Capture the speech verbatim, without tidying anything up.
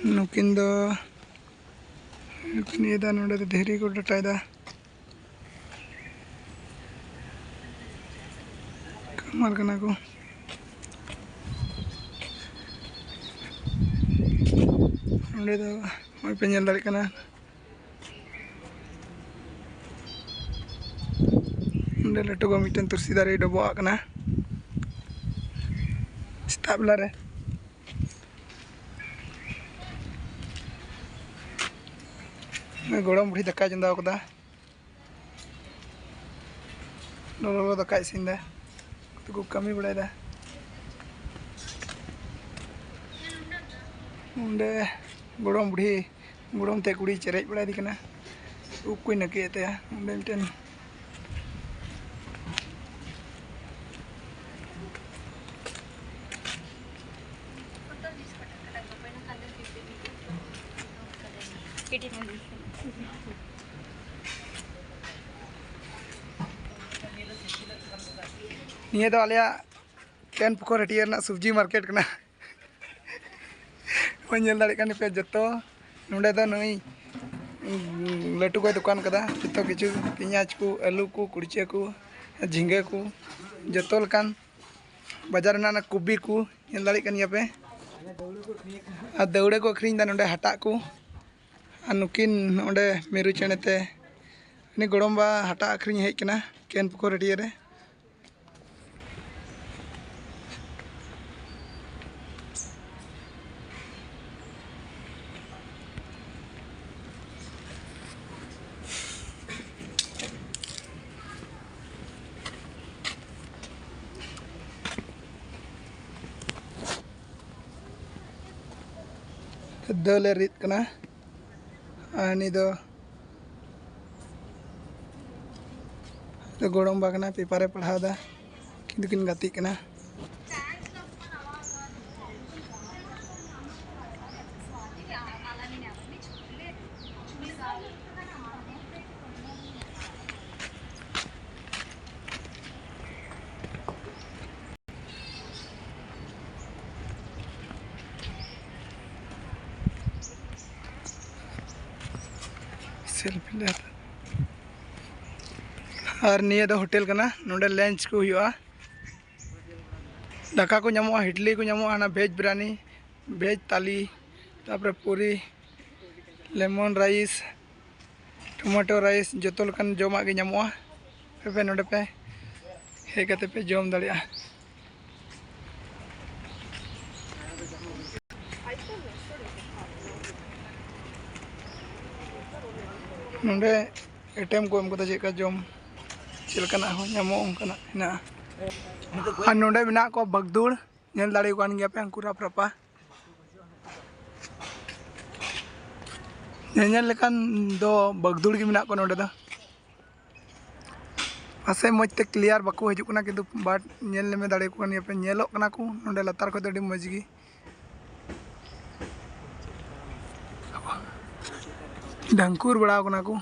ᱱᱩᱠᱤᱱ ᱫᱚ, ᱱᱩᱠᱤᱱ ᱤᱭᱟᱹᱭᱫᱟ, ᱱᱚᱰᱮ ᱫᱚ ᱫᱷᱤᱨᱤ ᱠᱚ ᱰᱟᱴᱟᱭᱮᱫᱟ᱾ ᱠᱟᱢᱟᱨ ᱠᱟᱱᱟ ᱠᱚ᱾ ᱱᱚᱰᱮ ᱫᱚ ᱱᱚᱜᱼᱚᱭ ᱯᱮ ᱧᱮᱞ ᱫᱟᱲᱮᱭᱟᱜ ᱠᱟᱱᱟ, ᱱᱚᱰᱮ ᱞᱟᱹᱴᱩ ᱜᱚ ᱢᱤᱫᱴᱮᱱ ᱛᱩᱨᱥᱤ ᱫᱟᱨᱮ ᱰᱚᱵᱚᱜ ᱟᱜ ᱠᱟᱱᱟ ᱥᱮᱛᱟᱜ ᱵᱮᱞᱟ ᱨᱮ᱾ ᱜᱚᱲᱚᱢ ᱵᱩᱲᱦᱤ ᱫᱟᱠᱟᱭ ᱪᱚᱸᱫᱟ ᱟᱠᱟᱫᱟ᱾ ᱞᱚᱞᱚ ᱞᱚᱞᱚ ᱫᱟᱠᱟ ᱤᱥᱤᱱ ᱫᱟ᱾ ᱩᱱᱠᱩ ᱫᱚᱠᱚ ᱠᱟᱹᱢᱤ ᱵᱟᱲᱟᱭᱮᱫᱟ᱾ ᱚᱸᱰᱮ ᱜᱚᱲᱚᱢ ᱵᱩᱲᱦᱤ, ᱜᱚᱲᱚᱢ ᱛᱮ ᱠᱩᱲᱤ ᱪᱮᱨᱮᱡ ᱵᱟᱲᱟᱭᱮᱫᱮ ᱠᱟᱱᱟ᱾ ᱩᱵ ᱠᱚᱭ ᱱᱟᱹᱠᱤᱭᱮᱫ ᱛᱟᱭᱟ᱾ ᱚᱸᱰᱮ ᱢᱤᱫᱴᱮᱱ ᱱᱤᱭᱟᱹ ᱫᱚ ᱟᱞᱮᱭᱟᱜ ᱠᱮᱱ ᱯᱩᱠᱩᱨ ᱦᱟᱹᱴᱤᱭᱟᱹ ᱨᱮᱱᱟᱜ ᱥᱚᱵᱽᱡᱤ ᱢᱟᱨᱠᱮᱴ ᱠᱟᱱᱟ᱾ ᱱᱚᱜᱼᱚᱭ ᱧᱮᱞ ᱫᱟᱲᱮᱭᱟᱜ ᱠᱟᱱ ᱯᱮ ᱡᱚᱛᱚ, ᱱᱚᱰᱮ ᱫᱚ ᱱᱩᱭ, ᱩᱸ, ᱞᱟᱹᱴᱩ ᱜᱚᱭ ᱫᱚᱠᱟᱱ ᱠᱟᱫᱟ ᱡᱚᱛᱚ ᱠᱤᱪᱷᱩ, ᱯᱮᱸᱭᱟᱡᱽ ᱠᱚ, ᱟᱹᱞᱩ ᱠᱚ, ᱠᱩᱲᱪᱟᱹ ᱠᱚ, ᱡᱷᱤᱸᱜᱟᱹ ᱠᱚ, ᱡᱚᱛᱚ ᱞᱮᱠᱟᱱ ᱵᱟᱡᱟᱨ ᱨᱮᱱᱟᱜ ᱚᱱᱟ ᱠᱚᱵᱤ ᱠᱚ ᱧᱮᱞ ᱫᱟᱲᱮᱭᱟᱜ ᱠᱟᱱ ᱜᱮᱭᱟ ᱯᱮ᱾ ᱟᱨ ᱫᱟᱹᱣᱲᱟᱹ ᱠᱚ ᱟᱹᱠᱷᱨᱤᱧ ᱮᱫᱟ ᱱᱚᱰᱮ, ᱦᱟᱴᱟᱜ ᱠᱚ᱾ ᱟᱨ ᱱᱩᱠᱤᱱ ᱚᱸᱰᱮ ᱢᱤᱨᱩ ᱪᱮᱬᱮ ᱛᱮ, ᱩᱱᱤ ᱜᱚᱲᱚᱢᱵᱟ ᱦᱟᱴᱟᱜ ᱟᱹᱠᱷᱨᱤᱧ ᱦᱮᱡ ᱠᱟᱱᱟ ᱠᱮᱱ ᱯᱩᱠᱩᱨ ᱦᱟᱹᱴᱤᱭᱟᱹ ᱨᱮ᱾ ᱫᱟᱹᱞ ᱮ ᱨᱤᱫ ᱠᱟᱱᱟ᱾ ᱟᱨ ᱩᱱᱤ ᱫᱚ ᱜᱚᱲᱚᱢᱵᱟ ᱠᱟᱱᱟ, ᱯᱮᱯᱟᱨᱮ ᱯᱟᱲᱦᱟᱣ ᱮᱫᱟ᱾ ᱩᱱᱠᱤᱱ ᱫᱚᱠᱤᱱ ᱜᱟᱛᱮᱜ ᱠᱟᱱᱟ᱾ ᱟᱨ ᱱᱤᱭᱟᱹ ᱫᱚ ᱦᱳᱴᱮᱞ ᱠᱟᱱᱟ, ᱱᱚᱰᱮ ᱞᱟᱧᱪ ᱠᱚ ᱦᱩᱭᱩᱜᱼᱟ᱾ ᱫᱟᱠᱟ ᱠᱚ ᱧᱟᱢᱚᱜᱼᱟ, ᱤᱰᱞᱤ ᱠᱚ ᱧᱟᱢᱚᱜᱼᱟ, ᱦᱟᱱᱟ ᱵᱷᱮᱡᱽ ᱵᱤᱨᱭᱟᱱᱤ, ᱵᱷᱮᱡᱽ ᱛᱟᱞᱤ, ᱛᱟᱨᱯᱚᱨᱮ ᱯᱩᱨᱤ, ᱞᱮᱢᱚᱱ ᱨᱟᱭᱤᱥ, ᱴᱚᱢᱮᱴᱳ ᱨᱟᱭᱤᱥ, ᱡᱚᱛᱚ ᱞᱮᱠᱟᱱ ᱡᱚᱢᱟᱜ ᱜᱮ ᱧᱟᱢᱚᱜᱼᱟ᱾ ᱟᱯᱮ ᱱᱚᱰᱮ ᱯᱮ ᱦᱮᱡ ᱠᱟᱛᱮ ᱯᱮ ᱡᱚᱢ ᱫᱟᱲᱮᱭᱟᱜᱼᱟ᱾ ᱱᱚᱰᱮ ᱟᱭᱴᱮᱢ ᱠᱚ ᱮᱢ ᱠᱟᱫᱟ, ᱪᱮᱫ ᱞᱮᱠᱟ ᱡᱚᱢ, ᱪᱮᱫ ᱞᱮᱠᱟᱱᱟᱜ ᱦᱚᱸ ᱧᱟᱢᱚᱜ, ᱚᱱᱠᱟᱱᱟᱜ ᱦᱮᱱᱟᱜᱼᱟ᱾ ᱟᱨ ᱱᱚᱰᱮ ᱢᱮᱱᱟᱜ ᱠᱚᱣᱟ ᱵᱟᱜᱫᱩᱲ, ᱧᱮᱞ ᱫᱟᱲᱮ ᱠᱟᱱ ᱜᱮᱭᱟ ᱯᱮ ᱩᱱᱠᱩ ᱨᱟᱯ ᱨᱟᱯᱟ᱾ ᱧᱮᱧᱮᱞ ᱞᱮᱠᱟᱱ ᱫᱚ ᱵᱟᱜᱫᱩᱲ ᱜᱮ ᱢᱮᱱᱟᱜ ᱠᱚᱣᱟ ᱱᱚᱰᱮ ᱫᱚ᱾ ᱯᱟᱥᱮᱡ ᱢᱚᱡᱽ ᱛᱮ ᱠᱞᱤᱭᱟᱨ ᱵᱟᱠᱚ ᱦᱤᱡᱩᱜ ᱠᱟᱱᱟ, ᱠᱤᱱᱛᱩ ᱵᱟᱴ ᱧᱮᱞ ᱢᱮ, ᱫᱟᱲᱮ ᱠᱚ ᱠᱟᱱ ᱜᱮᱭᱟ ᱯᱮ, ᱧᱮᱞᱚᱜ ᱠᱟᱱᱟ ᱠᱚ ᱱᱚᱰᱮ ᱞᱟᱛᱟᱨ ᱠᱷᱚᱡ ᱫᱚ ᱟᱹᱰᱤ ᱢᱚᱡᱽ ᱜᱮ᱾ ᱰᱷᱟᱝᱠᱩᱨ ᱵᱟᱲᱟᱣ ᱠᱟᱱᱟ ᱠᱚ᱾